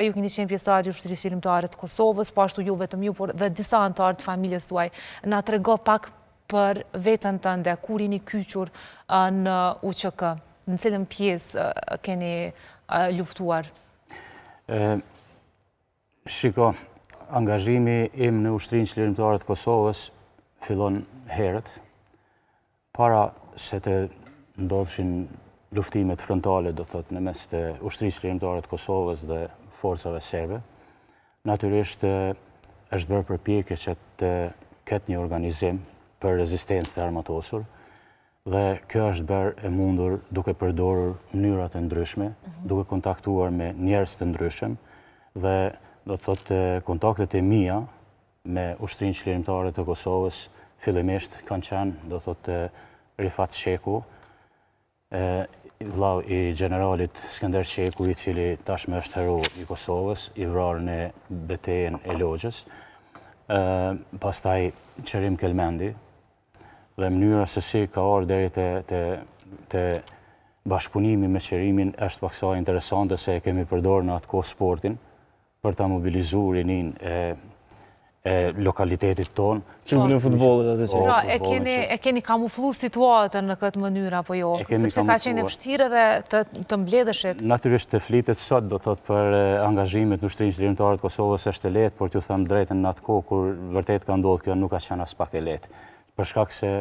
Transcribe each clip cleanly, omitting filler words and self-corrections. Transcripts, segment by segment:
Ju keni qenë pjesëtar i Ushtrisë Çlirimtare të Kosovës, po ashtu jo vetëm ju, por dhe disa anëtarë të familjes suaj. Na trego pak për veten tënde, kur jeni kyçur në UÇK, në cilën pjesë keni luftuar? Shiko, angazhimi im në Ushtrinë Çlirimtare të Kosovës fillon herët, Para se të ndodhshin luftimet frontale, do të thotë në mes të Ushtrisë Çlirimtare të Kosovës dhe forcave serbe, natyrisht është bërë përpjekje që të ketë një organizim për rezistencë të armatosur dhe kjo është bërë e mundur duke përdorur mënyrat e ndryshme, mhm. duke kontaktuar me njerëz të ndryshëm dhe do të thotë kontaktet e mia me Ushtrinë Çlirimtare të Kosovës fillimisht kanë qenë, do thotë Rifat Çeku, vllau i gjeneralit Skënder Çeku, i cili tashmë është hero i Kosovës, i vrarë në betejën e Loxhës. Pastaj Qerim Kelmendi, dhe mënyra se si ka ardhur deri te te te bashkëpunimi me Qerimin është paksa interesante se e kemi përdorur në atë kohë sportin, për ta mobilizuar rininë e e lokalitetit tonë. Klubin e futbollit atë që. Pra, e keni e keni kamuflu situatën në këtë mënyrë apo jo? Sepse ka qenë e vështirë edhe të të mbledheshit. Natyrisht të flitet sot do të thotë për angazhimet në Ushtrinë Çlirimtare të Kosovës është e lehtë, por t'ju them drejtën në atë kohë kur vërtet ka ndodhur kjo nuk ka qenë aspak e lehtë. Për shkak se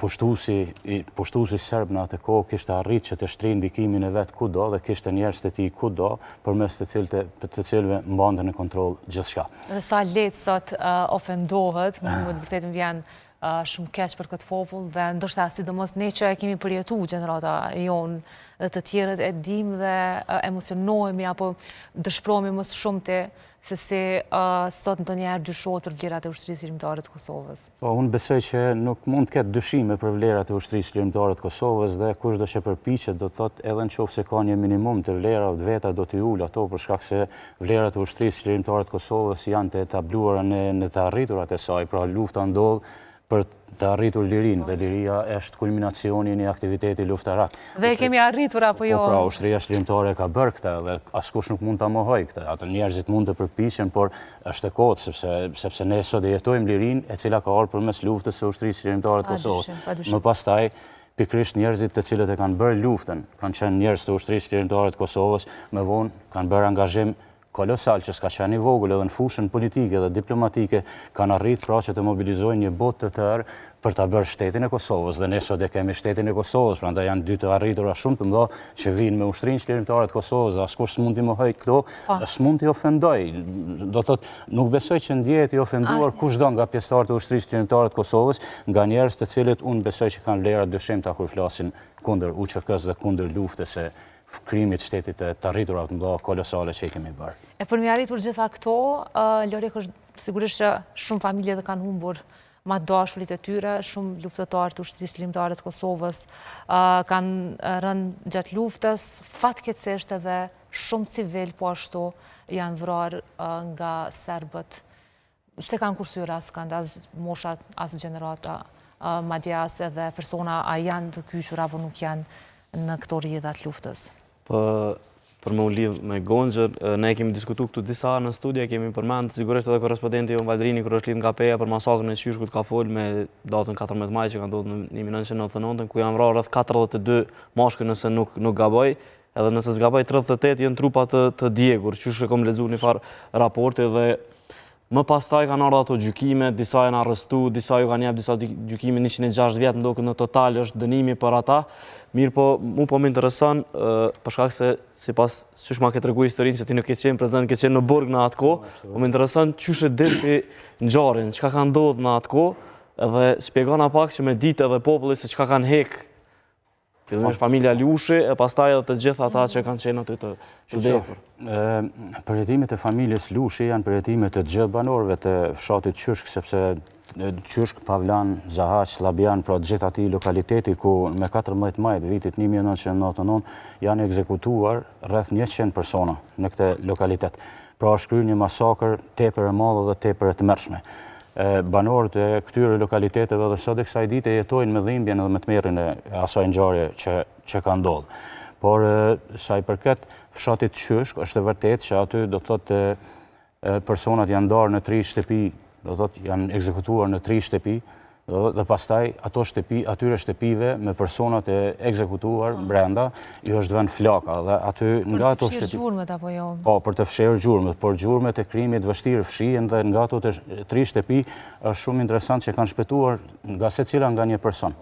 pushtuesi, pushtuesi serb në atë kohë kishte arrit që të shtrijë ndikimin e vet kudo dhe kishte njerëz të tij kudo, përmes të cilëve, të cilëve mbante në kontroll gjithçka. Dhe sa lehtë sot ofendohet, më të vërtetë më vjen shumë keq për këtë popull dhe ndoshta sidomos ne që e kemi përjetu gjenerata jonë dhe të tjerët e dim dhe emocionohemi apo dëshprohemi më së shumti se si sot ndonjëherë dyshohet për vlerat e Ushtrisë Çlirimtare të Kosovës. Po, unë besoj që nuk mund të ketë dyshime për vlerat e Ushtrisë Çlirimtare të Kosovës dhe kushdo që përpiqet do të thotë edhe në qoftë se ka një minimum të vlerave të veta do t'i ulë ato për shkak se vlerat e Ushtrisë Çlirimtare të Kosovës janë të etabluara në në të arriturat e saj, pra lufta ndodh për të arritur lirinë dhe liria është kulminacioni i një aktiviteti luftarak. Dhe e kemi arritur apo jo? Po pra, ushtria çlirimtare ka bërë këtë dhe askush nuk mund ta mohojë këtë. Ato njerëzit mund të përpiqen, por është e kotë sepse sepse ne sot e jetojmë lirinë e cila ka ardhur përmes luftës së ushtrisë çlirimtare të Kosovës. Më pastaj pikërisht njerëzit të cilët e kanë bërë luftën, kanë qenë njerëz të ushtrisë çlirimtare të Kosovës, më vonë kanë bërë angazhim kolosal që s'ka qenë i vogël edhe në fushën politike dhe diplomatike kanë arrit pra që të mobilizojnë një botë të tërë për ta bërë shtetin e Kosovës dhe ne sot e kemi shtetin e Kosovës, prandaj janë dy të arritura shumë të mëdha që vijnë me ushtrinë çlirimtare të Kosovës dhe askush s'mund t'i mohojë këto, po. s'mund t'i ofendojë. Do të thotë, nuk besoj që ndjehet i ofenduar kushdo nga pjesëtarët e ushtrisë çlirimtare të Kosovës, nga njerëz të cilët unë besoj që kanë vlera të dyshimta kur flasin kundër UÇK-së dhe kundër luftës së krijimit të shtetit e të arriturave të mëdha kolosale që i kemi bërë. E për m'i arritur gjitha këto, Lorik është sigurisht që shumë familje dhe kanë humbur ma të dashurit e tyre, shumë luftëtarë të ushtrisë çlirimtare të Kosovës kanë rënë gjatë luftës, fatkeqësisht edhe shumë civil po ashtu janë vrarë nga serbët S'e kanë kursyer askënd, as moshat, as gjenerata, madje as edhe persona a janë të kyçur apo nuk janë në këto rrjedha të luftës. Po, për me u lidh me Gonxhën, ne e kemi diskutu këtu disa në studio, kemi përmend, sigurisht edhe korrespondenti jonë Valdrini kur është lidh nga Peja për masakrën e Qyshkut ka fol me datën 14 maj që ka ndodhur në 1999, ku janë vrarë rreth 42 mashkuj nëse nuk nuk gaboj, Edhe nëse s'gaboj 38 janë trupa të, të djegur, qysh e kom lexu një farë raporti dhe më pastaj kanë ardhur ato gjykime, disa janë arrestu, disa ju kanë jep disa gjykime 106 vjet ndoshta në total është dënimi për ata. Mirëpo, mu po më intereson për shkak se sipas qysh ma ke tregu historinë që ti nuk ke qenë prezent, ke qenë në burg në atë kohë, po më intereson qysh e din ti ngjarjen, çka ka ndodhur në atë kohë, edhe shpjegona pak që me ditë edhe populli se çka kanë hek Fillimisht familja Lushi, e pastaj edhe të gjithë ata që kanë qenë aty të vdekur. Përjetimet e familjes Lushi janë përjetime të gjithë banorëve të fshatit Qyshk, sepse Qyshk, Pavlan, Zahaq, Llabjan, pra të gjithë atij lokaliteti ku me 14 maj të vitit 1999 janë ekzekutuar rreth 100 persona në këtë lokalitet. Pra është kryer një masakër tepër e madhe dhe tepër e tmerrshme. Banorët e këtyre lokaliteteve dhe sot e kësaj dite jetojnë me dhimbjen dhe me tmerrin e asaj ngjarje që që ka ndodhur. Por sa i përket fshatit Qyshk, është e vërtetë që aty do të thotë personat janë ndarë në tri shtëpi, do të thotë janë ekzekutuar në tri shtëpi, dhe pastaj ato shtëpi, atyre shtëpive me personat e ekzekutuar po. brenda, i është vënë flaka dhe aty nga ato shtëpi. Për të fshirë gjurmët apo jo? Po, për të fshirë gjurmët, por gjurmët e krimit vështirë fshihen dhe nga ato të tri shtëpi është shumë interesant që kanë shpëtuar nga secila nga një person.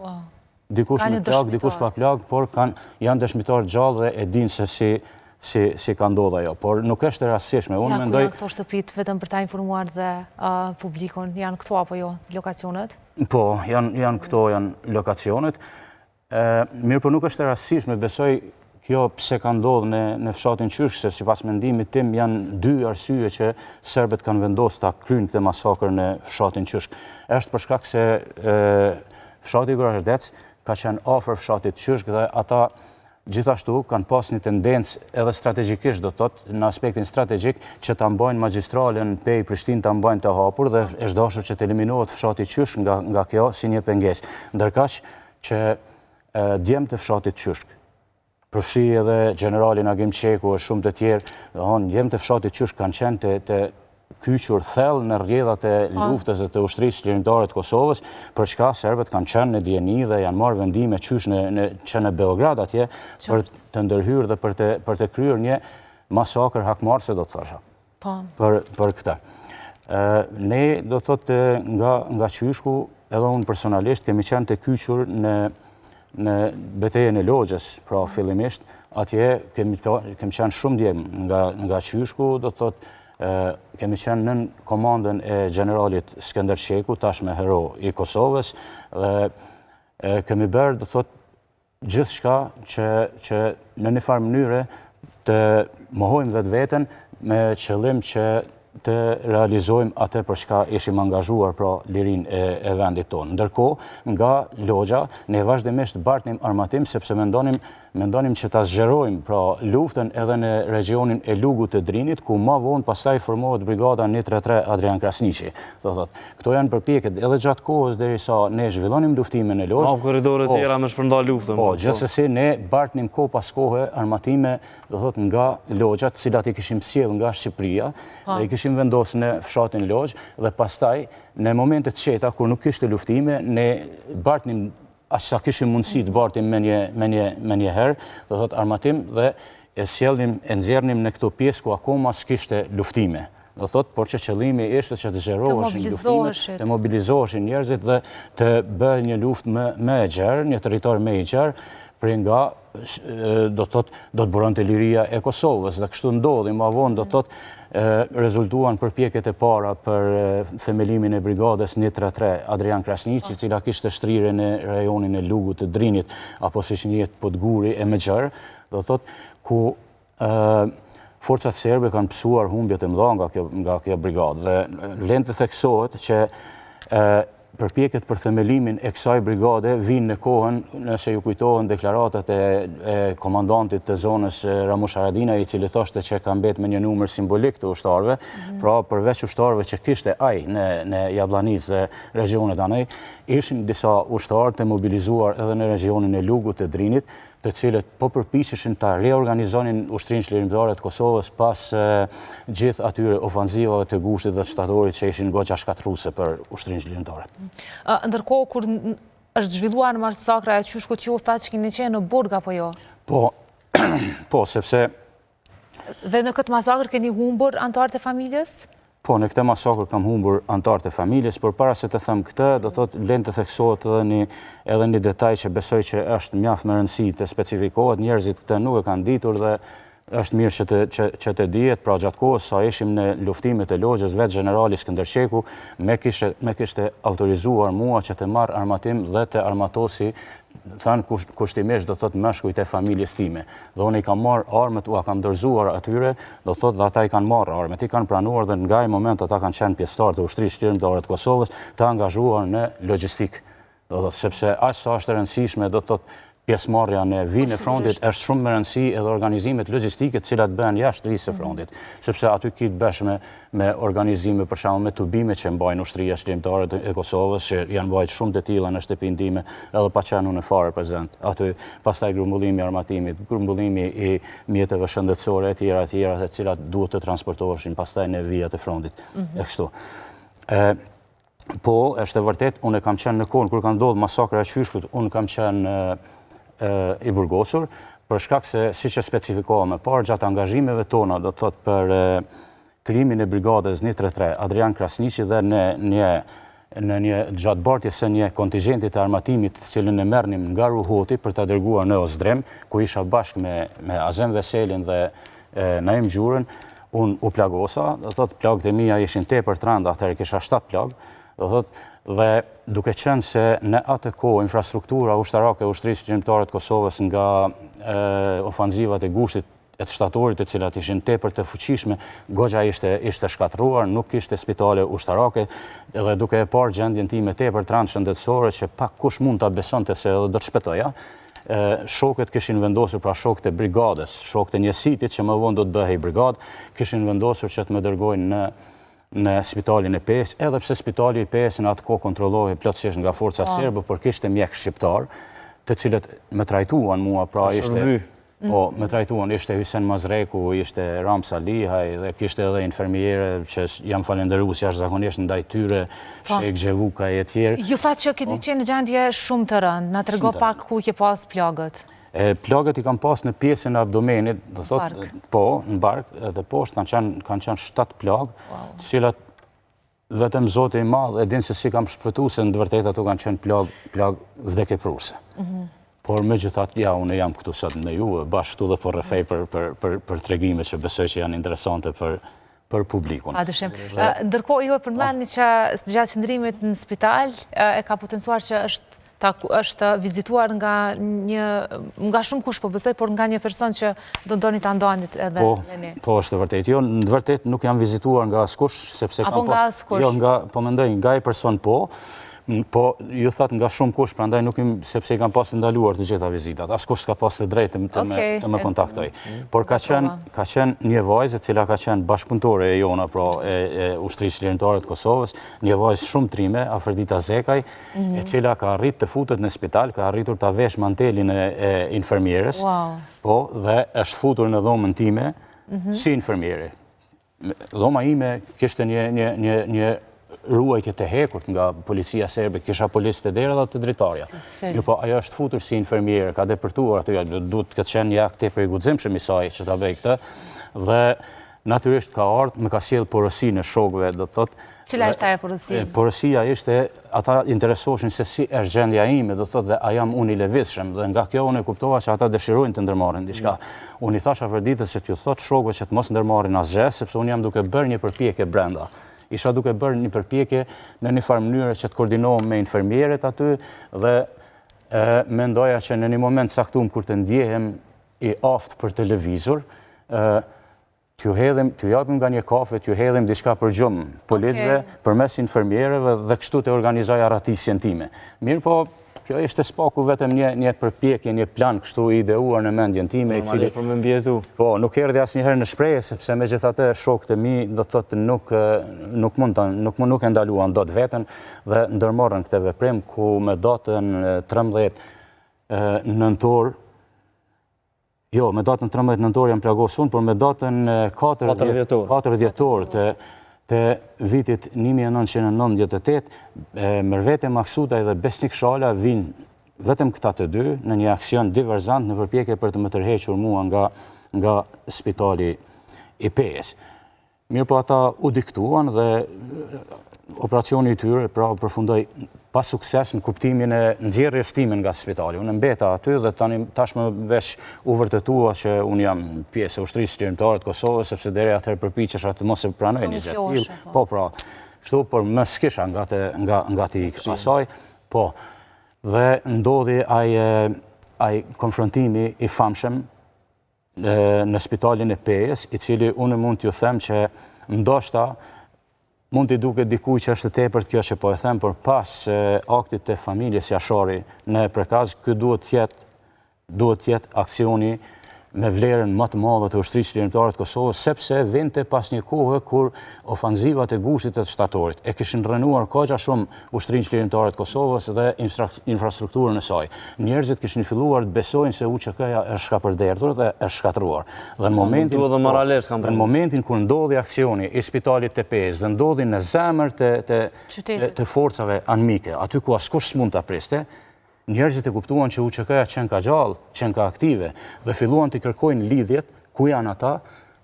Dikush me plagë, dikush pa plagë, por kanë, janë dëshmitarë gjallë dhe e dinë se si, si, si ka ndodhë ajo. Por nuk është e rastësishme. Unë mendoj... Ja, ku janë këto shtëpitë, vetëm për ta informuar dhe publikun, janë këto apo jo, lokacionet? Po, janë, janë këto, janë lokacionet. Mirëpo nuk është e rastësishme, besoj kjo pse ka ndodhë në, në fshatin Qyshk, se sipas mendimit tim janë dy arsye që serbët kanë vendosë ta kryjnë këtë masakër në fshatin Qyshk. Është për shkak se e, fshati Gorazhdec ka qenë afër fshatit Qyshk dhe ata gjithashtu kanë pas një tendencë edhe strategjikisht do të thotë në aspektin strategjik që ta mbajnë magjistralen Pejë Prishtinë ta mbajnë të hapur dhe është dashur që të eliminohet fshati Qyshk nga nga kjo si një pengesë. Ndërkaq që djemtë e fshatit Qyshk, përfshi edhe gjeneralin Agim Çeku e shumë të tjerë, domethënë djemtë e fshatit Qyshk kanë qenë të, të kyçur thellë në rrjedhat e po. luftës dhe të ushtrisë çlirimtare të Kosovës, për çka serbët kanë qenë në dijeni dhe janë marrë vendime qysh në, në, që në Beograd atje, për të ndërhyrë dhe për të, për të kryer një masakër hakmarrëse, do të thosha. Po. Për, për këtë. Ne, do të thotë, nga, nga Qyshku, edhe unë personalisht, kemi qenë të kyçur në, në betejën e Loxhës, pra fillimisht, atje kemi, kemi qenë shumë djem nga, nga Qyshku, do të thotë, kemi qenë nën komandën e gjeneralit Skënder Çeku, tashmë hero i Kosovës, dhe kemi bërë, do të thotë, gjithçka që, që në një farë mënyre të mohojmë vetveten me qëllim që të realizojmë atë për çka ishim angazhuar pra lirinë e, e vendit tonë. Ndërkohë, nga Loxha, ne vazhdimisht bartnim armatim sepse mendonim mendonim që ta zgjerojmë pra luftën edhe në regjionin e Lugut të Drinit, ku ma vonë pastaj formohet brigada 133 Adrian Krasniqi. Do thotë, këto janë përpjekjet edhe gjatë kohës derisa ne zhvillonim luftimin në Loxhë. Po, korridore po, tjera me shpërnda luftën. Po, po, gjithsesi ne bartnim kohë pas kohe armatime, do thotë nga Loxha, të cilat i kishim sjellë nga Shqipëria, po. dhe i kishim vendosur në fshatin Loxhë dhe pastaj në momente të qeta kur nuk kishte luftime, ne bartnim aq sa kishim mundësi të bartim me një, me një, me një herë, do thotë armatim dhe e sjellnim, e nxjerrnim në këto pjesë ku akoma s'kishte luftime. Do thotë, por që qëllimi ishte që të zgjeroheshin luftimet, të mobilizoheshin njerëzit dhe të bëhej një luftë më, më e gjerë, një territor më i gjerë, prej nga do të thotë do të buronte liria e Kosovës dhe kështu ndodhi ma vonë do të thotë rezultuan përpjekjet e para për themelimin e brigadës 133 Adrian Krasniqi, e cila kishte shtrirje në rajonin e Lugut të Drinit apo siç njihet Podguri e më gjerë, do të thotë ku forcat serbe kanë pësuar humbje të mëdha nga kjo nga kjo brigadë dhe vlen të theksohet që përpjekjet për themelimin e kësaj brigade vijnë në kohën, nëse ju kujtohen deklaratat e, e komandantit të zonës Ramush Haradinaj, i cili thoshte që ka mbet me një numër simbolik të ushtarëve, mm -hmm. pra përveç ushtarëve që kishte ai në, në Jabllanicë dhe regjionet anej, ishin disa ushtarë të mobilizuar edhe në regjionin e Lugut të Drinit, të cilët po përpiqeshin ta reorganizonin Ushtrinë Çlirimtare të Kosovës pas gjithë atyre ofanzivave të gushtit dhe shtatorit që ishin goxha shkatërruese për Ushtrinë Çlirimtare. Ndërkohë kur është zhvilluar masakra e Qyshkut ju thatë që keni qenë në burg apo jo? Po, po, sepse Dhe në këtë masakër keni humbur anëtarët e familjes? Po, në këtë masakër kam humbur anëtarët e familjes, por para se të them këtë, do të thotë vlen të theksohet edhe një edhe një detaj që besoj që është mjaft me rëndësi të specifikohet, njerëzit këtë nuk e kanë ditur dhe është mirë që të që, që të dihet, pra gjatë kohës sa ishim në luftimet e Loxhës, vetë gjenerali Skënder Çeku me kishte me kishte autorizuar mua që të marr armatim dhe të armatosi thanë kushtimisht do thotë meshkujt e familjes time. Dhe unë i kam marrë armët, ua kam dorëzuar atyre, do thotë dhe ata i kanë marrë armët, i kanë pranuar dhe nga ai moment ata kanë qenë pjesëtarë të ushtrisë çlirimtare të Kosovës, të angazhuar në logjistikë. Do thotë sepse aq sa është e rëndësishme, do thotë pjesëmarrja në vijën e frontit është shumë me rëndësi edhe organizimet logjistike të cilat bëhen jashtë vijës së mhm. frontit, sepse aty ki të bësh me, me organizime për shembull me tubime që mbajnë ushtria çlirimtare e Kosovës, që janë mbajtë shumë të tilla në shtëpinë time, edhe pa qenë unë fare prezent. Aty pastaj grumbullimi i armatimit, grumbullimi i mjeteve shëndetësore e tjera e tjera, të cilat duhet të transportoheshin pastaj në vijat e frontit. Mhm. E kështu. E, Po, është e vërtetë, unë kam qenë në kohën kur ka ndodhur masakra e Qyshkut, unë kam qenë i burgosur, për shkak se, siç e specifikova më parë, gjatë angazhimeve tona, do të thotë për krijimin e brigadës 133, Adrian Krasniqi dhe në një në një gjatë bartjes së një kontingjenti të armatimit të cilin e merrnim nga Ruhoti për ta dërguar në Ozdrim, ku isha bashkë me, me Azem Veselin dhe e, Naim Gjurën, Unë u plagosa, do thotë plagët e mia ishin tepër të rënda, atëherë kisha 7 plagë, do thotë dhe duke qenë se në atë kohë infrastruktura ushtarake e ushtrisë çlirimtare të Kosovës nga e, ofanzivat e gushtit e të shtatorit të cilat ishin tepër të fuqishme, goxha ishte, ishte shkatërruar, nuk kishte spitale ushtarake, edhe duke e parë gjendjen time tepër të rëndë shëndetësore që pak kush mund ta besonte se edhe do të shpëtoja, shokët kishin vendosur, pra shokët e brigadës, shokët e njësitit që më vonë do të bëhej brigadë, kishin vendosur që të më dërgojnë në në spitalin e Pejës, edhe pse spitali i Pejës në atë kohë kontrollohej plotësisht nga forcat po. serbe, por kishte mjekë shqiptarë, të cilët më trajtuan mua, pra ishte Po, më trajtuan, ishte Hysen Mazreku, ishte Ram Salihaj dhe kishte edhe infermiere që jam falënderues jashtëzakonisht ndaj tyre, po. Shek Xhevukaj e tjerë. Ju thatë që keni po. qenë në gjendje shumë të rëndë, na trego pak ku i ke pas plagët? E, plagët i kam pas në pjesën e abdomenit, do thotë, po, në bark, edhe poshtë kanë qenë kanë qenë 7 plagë, të cilat Vetëm Zoti i Madh e din se si kam shpëtu, se në të vërtetë ato kanë qenë plagë, plagë vdekjeprurëse. Mm -hmm. Por megjithatë, ja, unë jam këtu sot me ju, bashkë këtu dhe po rrëfej për, për, për, për tregime që besoj që janë interesante për, për publikun. Pa dyshim. Ndërkohë, ju e përmendni që gjatë qëndrimit në spital, e ka potencuar që është ta është vizituar nga një nga shumë kush po besoj, por nga një person që do doni ta ndanit edhe po, me ne. Po, është e vërtetë. Jo, në të vërtetë nuk jam vizituar nga askush, sepse kam Apo nga askush. Jo, nga po mendoj nga ai person po. Po, ju thatë nga shumë kush, prandaj nuk im, sepse i kam pas të ndaluar të gjitha vizitat. Askush s'ka pas të drejtë të më të më kontaktojë. Por ka qenë ka qenë një vajzë e cila ka qenë bashkëpunëtore e jona, pra e, e Ushtrisë Çlirimtare të Kosovës, një vajzë shumë trime, Afërdita Zekaj, mhm. e cila ka arrit të futet në spital, ka arritur ta vesh mantelin e, e infermieres, po, dhe është futur në dhomën time mhm. si infermiere. Dhoma ime kishte një, një, një, një ruajtje të hekurt nga policia serbe, kisha policë te dera dhe te dritarja. Mirëpo, ajo është futur si infermiere, ka depërtuar aty, duhet të ketë qenë një akt tepër i guximshëm i saj që ta bëjë këtë, dhe natyrisht ka ardhë, më ka sjellë porosinë e shokëve, do të thotë, Cila ishte ajo porosi? Porosia ishte, ata interesoshin se si është gjendja ime, do thotë dhe a jam unë i lëvizshëm, dhe nga kjo unë e kuptova që ata dëshirojnë të ndërmarrin diçka. Mm. Unë i thashë Afërditës që t'ju thotë shokëve që të mos ndërmarrin asgjë, sepse unë jam duke bërë një përpjekje brenda. Isha duke bërë një përpjekje në një farë mënyre që të koordinohem me infermieret aty dhe e, mendoja që në një moment caktum kur të ndjehem i aftë për të lëvizur, ë T'ju hedhim, t'ju japim nga një kafe, t'ju hedhim diçka për gjumë policëve, përmes infermiereve dhe kështu të organizoj arratisjen time. Mirëpo, kjo ishte së paku vetëm një, një përpjekje, një plan kështu i ideuar në mendjen time, i cili... për me mbijetu. Po, nuk erdhi asnjëherë në shprehje, sepse megjithatë shokët e mi, do të thotë, nuk, nuk mund të, nuk, nuk e ndaluan dot veten dhe ndërmorën këtë veprim ku me datën 13 nëntor Jo, me datën 13 nëntor jam plagosur unë, por me datën 4 dhjetor, 4 dhjetor të, të vitit 1998, Mërvete Maksutaj dhe Besnik Shala vijnë vetëm këta të dy në një aksion diverzant në përpjekje për të më tërhequr mua nga, nga spitali i Pejës. Mirëpo ata u diktuan dhe operacioni i tyre pra përfundoi pa sukses në kuptimin e nxjerrjes time nga spitali. Unë mbeta aty dhe tani tashmë veç u vërtetua që unë jam pjesë e ushtrisë çlirimtare të Kosovës, sepse deri atëherë përpiqesha të mos e pranoj një gjë të tillë. Po. po pra, kështu por më s'kisha nga të nga nga t'i ik asaj. Po. Dhe ndodhi ai ai konfrontimi i famshëm në spitalin e Pejës, i cili unë mund t'ju them që ndoshta mund t'i duket dikujt që është e tepërt kjo që po e them, por pas aktit të familjes Jashari në Prekaz, ky duhet të jetë Duhet të jetë aksioni me vlerën më të madhe të Ushtrisë Çlirimtare të Kosovës, sepse vinte pas një kohe kur ofanzivat e gushtit e të shtatorit e kishin rrënuar kogja shumë Ushtrinë Çlirimtare të Kosovës dhe infrastrukturën e saj. Njerëzit kishin filluar të besojnë se UÇK-ja është shkapërderdhur dhe është shkatërruar. Dhe në momentin, po, dhe në momentin kur ndodhi aksioni i spitalit të Pejës dhe ndodhi në zemër të, të, të, të forcave anmike, aty ku askush s'mund ta priste, Njerëzit e kuptuan që UÇK-ja qenka gjallë, qenka aktive dhe filluan t'i kërkojnë lidhjet, ku janë ata,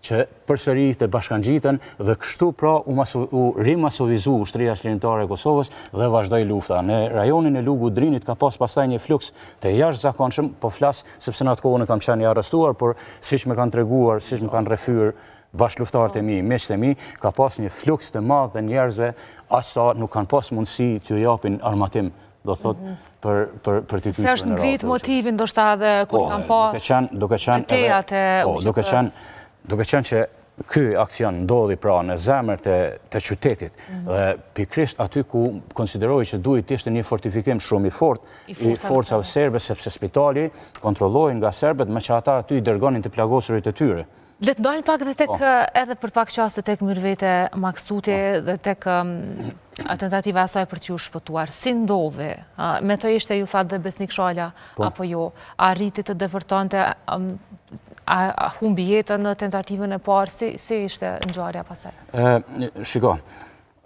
që përsëri të bashkangjiten dhe kështu pra u, maso, u rimasovizu ushtria çlirimtare e Kosovës dhe vazhdoi lufta. Në rajonin e Lugut Drinit ka pas pastaj një fluks të jashtëzakonshëm, po flas sepse në atë kohë unë kam qenë i arrestuar, por siç më kanë treguar, siç më kanë rrëfyer bashkëluftëtarët e mi, miqtë e mi, ka pas një fluks të madh të njerëzve, aq sa nuk kanë pas mundësi t'ju japin armatim do thot mhm. për për për të Se është ngrit motivi ndoshta edhe kur po, kanë pa duke qenë duke qenë edhe po, duke qenë duke qenë që ky aksion ndodhi pra në zemër të të qytetit mm -hmm. dhe pikërisht aty ku konsiderohej që duhet të ishte një fortifikim shumë i fortë i forcave serbe sepse spitali kontrollohej nga serbët meqë ata aty i dërgonin të plagosurit e tyre. Le të ndalemi pak dhe tek po. edhe për pak çaste tek Myrvete Maksuti po. dhe tek tentativa e saj për t'ju shpëtuar. Si ndodhi? Me të ishte ju thatë dhe Besnik Shala po. apo jo? A arriti të depërtonte a humbi jetën në tentativën e parë? Si, si ishte ngjarja pastaj? Shiko,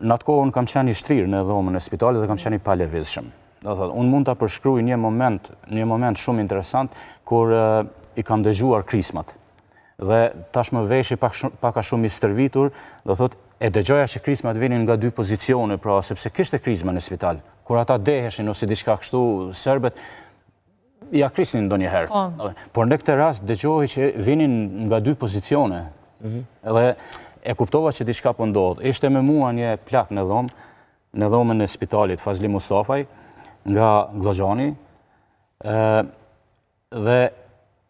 në atë kohë unë kam qenë i shtrirë në dhomën e spitalit dhe kam qenë i palëvizshëm. Do thotë, unë mund ta përshkruaj një moment, një moment shumë interesant kur i kam dëgjuar krismat. Dhe tashmë veshi pak, pak a shumë i stërvitur, do thotë, e dëgjoja që krismat vinin nga dy pozicione, pra sepse kishte krisma në spital. Kur ata deheshin ose diçka kështu, serbët ia krisnin ndonjëherë. Po. Por në këtë rast dëgjohej që vinin nga dy pozicione. Mm Dhe e kuptova që diçka po ndodh. Ishte me mua një plak në dhomë, në dhomën e spitalit Fazli Mustafaj nga Gllogjani dhe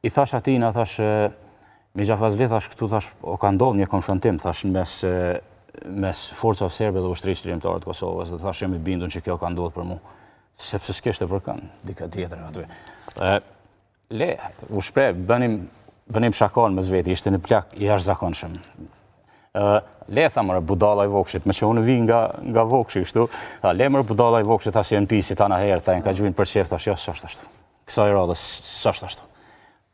i thash atij, na thash Mixha Fazli, thash këtu thash o ka ndodhur një konfrontim thash mes mes forcave serbe dhe ushtrisë çlirimtare të Kosovës dhe thash jam i bindun që kjo ka ndodhur për mu sepse s'kishte për kënd dikë tjetër aty. Dhe Le, u shpreh, bënim, bënim shakanë mes veti, ishte një plak i jashtëzakonshëm. Le, tha more, budalla i Vokshit, meqë unë vi nga, nga Vokshi, kështu, tha, le more, budalla i Vokshit, tha se janë pisi, tha në herë, tha, janë ka gjujnë për qejf, thash, jo, s'është ashtu. Kësaj radhe, s'është ashtu.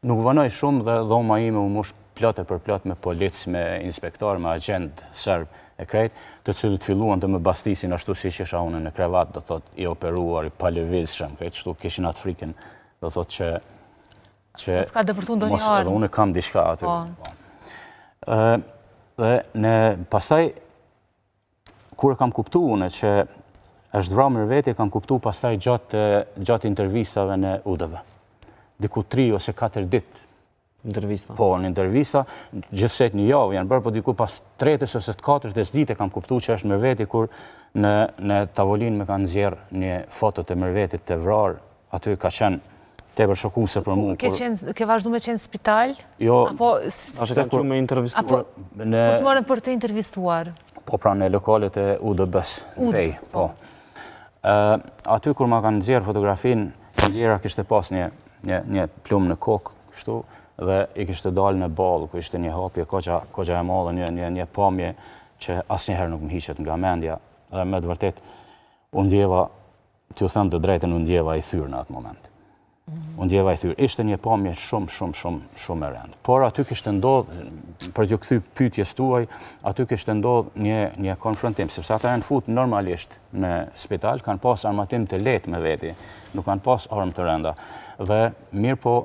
Nuk vonoi shumë dhe dhoma ime u mush plot e përplot me policë, me inspektor, me agjent serb e krejt, të cilët filluan të më bastisin ashtu siç isha unë në krevat, do thot i operuar, i palëvizshëm, krejt kështu kishin atë frikën Do thotë që... që mos ka depërtu ndonjë armë. Edhe unë kam diçka aty. Po. po. Dhe në pastaj, kur e kam kuptu unë që është vra Myrveti, e kam kuptu pastaj gjatë, gjatë intervistave në UDB. Diku 3 ose 4 ditë Intervista. Po, në intervista, gjithsej një javë janë bërë, po diku pas tretës ose të katërtës dite kam kuptu që është Myrveti kur në, në tavolinë më kanë nxjerrë një foto të Myrvetit të vrarë, aty ka qenë tepër shokuese për mu. Ke, qenë, ke vazhdu me qenë spital? Jo. Apo, Ashtë kanë qenë me intervistuar? Apo, në... Kur të morën për të intervistuar? Po, pra në lokalet e UDB-s, në Pejë, po. po. Aty kur ma kanë nxjerrë fotografinë, ndjera kishte pas një, një, një plumb në kokë, kështu, dhe i kishte dalë në ballë, ku ishte një hapje koxha, koxha e madhe, një, një, një pamje që asnjëherë nuk më hiqet nga mendja, dhe me të vërtetë, u ndjeva, t'ju them të drejtën, u ndjeva i thyrë në atë moment. U ndjeva i thyrë. Ishte një pamje shumë, shumë, shumë, shumë e rëndë. Por aty kishte ndodhë, për t'ju kthy pyetjes tuaj, aty kishte ndodhë një, një konfrontim, sepse ata janë fut normalisht në spital, kanë pas armatim të lehtë me veti, nuk kanë pas armë të rënda. Dhe mirëpo,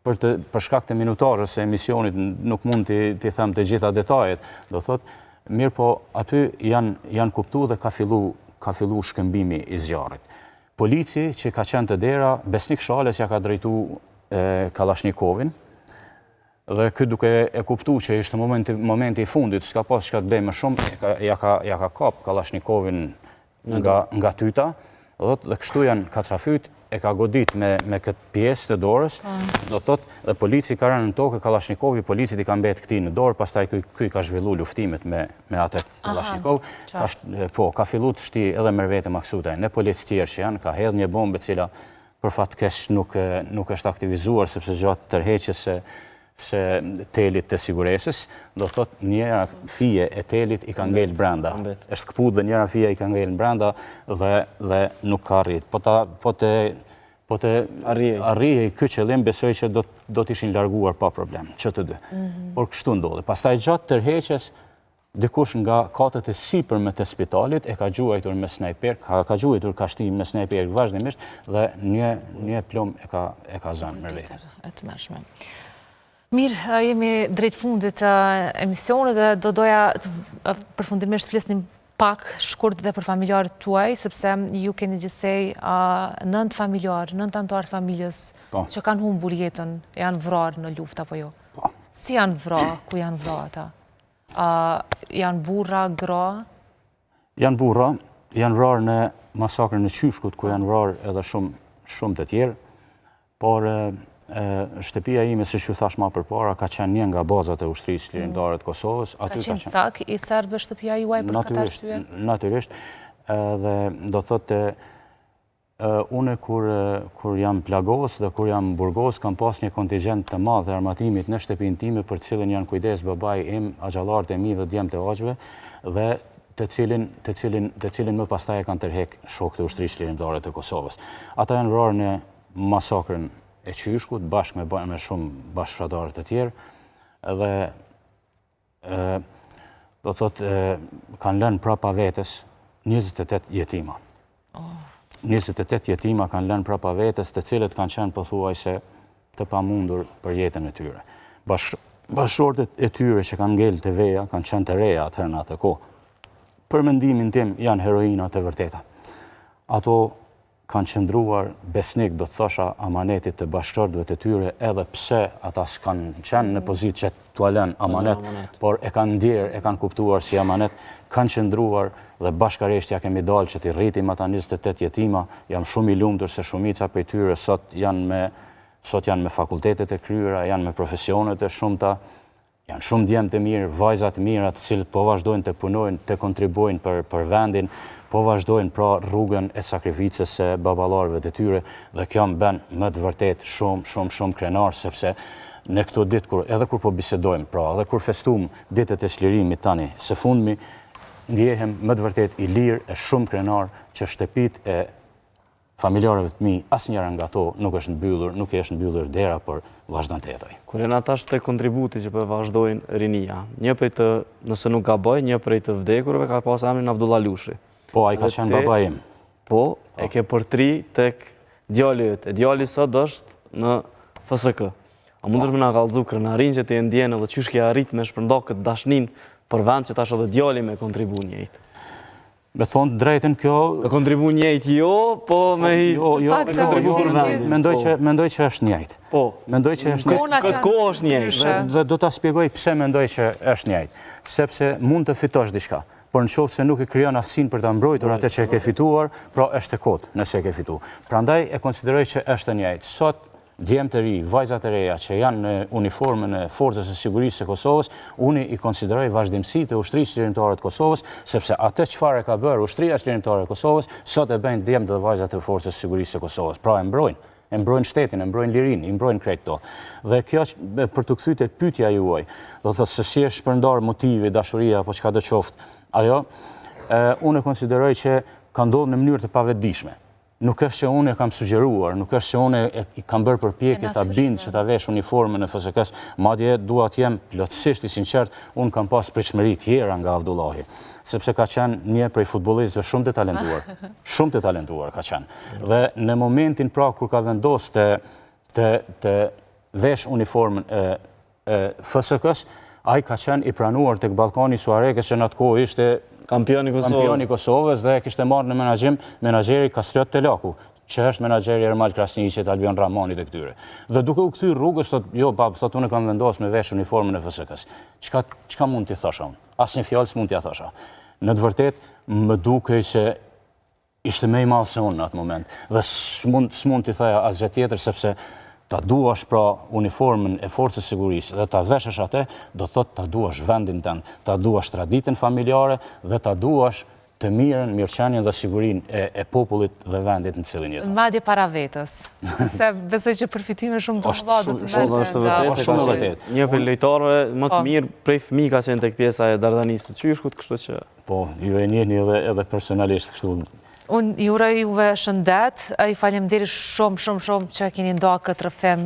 për, të, për shkak të minutazhës së emisionit, nuk mund t'i, t'i them të gjitha detajet, do thotë, mirëpo, aty janë, janë kuptu dhe ka fillu, ka fillu shkëmbimi i zjarrit. Polici që ka qenë te dera, Besnik Shalës ja ka drejtu Kallashnikovin, dhe ky duke e kuptu që ishte momenti, momenti i fundit, s'ka pas çka të bëjë më shumë, ja ka, ja ka kap Kallashnikovin nga, nga tyta, dhe, dhe kështu janë kacafyt, e ka godit me, me këtë pjesë të dorës, po. do thot, dhe polici ka rënë në tokë, Kallashnikovi, policit i ka mbet këtij në dorë, pastaj ky, ky ka zhvillu luftimet me, me atë Kallashnikov, ka, po, ka fillu të shti edhe Myrvete Maksutaj, në policë tjerë që janë, ka hedhë një bombë e cila. për fat keq nuk nuk është aktivizuar sepse gjatë tërheqjes së së telit të siguresës, do të thotë njëra fije e telit i ka ngel brenda. Është këput dhe njëra fije i ka ngel brenda dhe dhe nuk ka arrit. Po ta po të po të arrihej ky qëllim besoj që do do të ishin larguar pa problem, që të dy. Mm -hmm. Por kështu ndodhi. Pastaj gjatë tërheqjes Dikush nga katet e sipërme të spitalit e ka gjuajtur me snajper, ka, ka gjuajtur, ka shti me snajper vazhdimisht dhe një, një plumb e ka, e ka zënë me vete. E tmerrshme. Mirë, jemi drejt fundit të emisionit dhe do doja të përfundimisht flisnim pak shkurt dhe për familjarët tuaj, sepse ju keni gjithsej nëntë familjarë, nëntë anëtarë të familjes po. që kanë humbur jetën, janë vrarë në luftë apo jo? Po. Si janë vra, ku janë vra ata? A janë burra, gra? Janë burra, janë vrarë në masakrën e Qyshkut, ku janë vrarë edhe shumë, shumë të tjerë, por e, shtëpia ime, siç ju thashë ma përpara, ka qenë një nga bazat e ushtrisë çlirimtare të Kosovës. Aty ka qenë cak i serbëve shtëpia juaj për këtë arsye? Natyrisht, edhe do të thotë Unë kur kur jam plagos dhe kur jam burgos kam pas një kontigjent të madh të armatimit në shtëpinë time për të cilin janë kujdes babai im, axhallarët e mi dhe djemtë e axhëve dhe të cilin të cilin të cilin më pastaj e kanë tërhek shokët e Ushtrisë Çlirimtare të Kosovës. Ata janë vrarë në masakrën e Qyshkut bashkë me me shumë bashkëfshatarë të tjerë dhe do të thotë kanë lënë prapa vetes 28 jetima. 28 jetima kanë lënë prapa vetes, të cilët kanë qenë pothuajse të pamundur për jetën e tyre. Bashkëshortet e tyre që kanë ngelë të veja, kanë qenë të reja atëherë në atë kohë. Për mendimin tim janë heroina të vërteta. Ato kanë qëndruar besnik, do të thosha, amanetit të bashkëshortëve të tyre, edhe pse ata s'kanë qenë në pozitë që t'ua lënë amanet, por e kanë ndjerë, e kanë kuptuar si amanet, kanë qëndruar dhe bashkarisht ia kemi dalë që t'i rritim ata 28 jetima, jam shumë i lumtur se shumica prej tyre sot janë me sot janë me fakultetet e kryera, janë me profesionet e shumta, Janë shumë djem të mirë, vajza të mira, të cilët po vazhdojnë të punojnë, të kontribuojnë për, për vendin, po vazhdojnë pra rrugën e sakrificës së baballarëve të tyre dhe kjo më bën me të vërtetë shumë, shumë, shumë krenar, sepse në këto ditë kur edhe kur po bisedojmë, pra edhe kur festum ditët e çlirimit tani, së fundmi ndjehem me të vërtetë i lirë e shumë krenar që shtëpitë e Familjarëve të mi, asnjëra nga to nuk është mbyllur, nuk i është mbyllur dera, por vazhdon të jetojë. Kur jena tash te kontributi që po e vazhdojnë rinia, një prej të, nëse nuk gaboj, një prej të vdekurve ka pas emrin Avdullah Lushi. Po, ai ka qenë babai im. Po, e ke përtri tek djali yt. E djali sot është në FSK. A mundesh me na kallzu krenarinë që ti e ndjen edhe qysh ke arrit me shpërnda këtë dashninë për vend që tash edhe djali me kontribu njëjtë? Me thonë drejtën kjo... Me kontribu njëjtë jo, po me hi... Jo, jo, jo, jo, mendoj që, mendoj që është njëjtë. Po, mendoj që është njëjtë. Këtë kohë është njëjtë. Dhe do ta shpjegoj pse mendoj që është njëjtë. Sepse mund të fitosh diçka, por në qoftë se nuk e krijon aftësinë për ta mbrojtur atë që e ke fituar, pra është e kotë nëse e ke fitu. Prandaj e konsideroj që është njëjtë. Sot Djem të ri, vajza të reja që janë në uniformën e Forcës së Sigurisë së Kosovës, unë i konsideroj vazhdimësi të Ushtrisë Çlirimtare të Kosovës, sepse atë çfarë e ka bërë Ushtria Çlirimtare e Kosovës, sot e bëjnë djemtë dhe vajzat e Forcës së Sigurisë së Kosovës. Pra e mbrojnë, e mbrojnë shtetin, e mbrojnë lirinë, i mbrojnë krejt këto. Dhe kjo për t'u kthy te pyetja juaj, do të thotë se si është shpërndarë motivi, dashuria apo çka do qoftë ajo, unë e konsideroj që ka ndodhur në mënyrë të pavetëdijshme. Nuk është që unë e kam sugjeruar, nuk është që unë e kam bërë përpjekje ta bind që ta vesh uniformën e FSK-së, madje dua të jem plotësisht i sinqert, unë kam pas pritshmëri tjera nga Avdullahi, sepse ka qenë një prej futbollistëve shumë të talentuar, shumë të talentuar ka qenë. Dhe në momentin pra kur ka vendos të të të vesh uniformën e e FSK-së, ai ka qenë i pranuar tek Ballkani i Suharekës që në atë kohë ishte kampion i Kosovës. Kampion i Kosovës dhe e kishte marrë në menaxhim menaxheri Kastriot Telaku, që është menaxheri i Ermal Krasniqit, Albion Rrahmanit e këtyre. Dhe duke u kthy rrugës thotë, jo babë, thotë unë kam vendosur me vesh uniformën e FSK-së. Çka çka mund t'i thosha unë? Asnjë fjalë s'mund t'ia thosha. Në të vërtetë më dukej se ishte më i madh se unë në atë moment. Dhe s'mund, s'mund t'i thoja asgjë tjetër, sepse ta duash pra uniformën e forcës së sigurisë dhe ta veshësh atë, do të thotë ta duash vendin tënd, ta duash traditën familjare dhe ta duash të mirën, mirëqenien dhe sigurinë e, e popullit dhe vendit në cilin jeton. Madje para vetes, se besoj që përfitime shumë të mëdha do të merrte. Është vërtet, është shumë vërtet. Një prej lojtarëve më të po. mirë prej fëmijë ka qenë tek pjesa e Dardanisë së Qyshkut, kështu që Po, ju e njihni edhe edhe personalisht kështu. Unë ju uroj juve shëndet, ju faleminderit shumë shumë shumë që keni nda këtë rrëfim.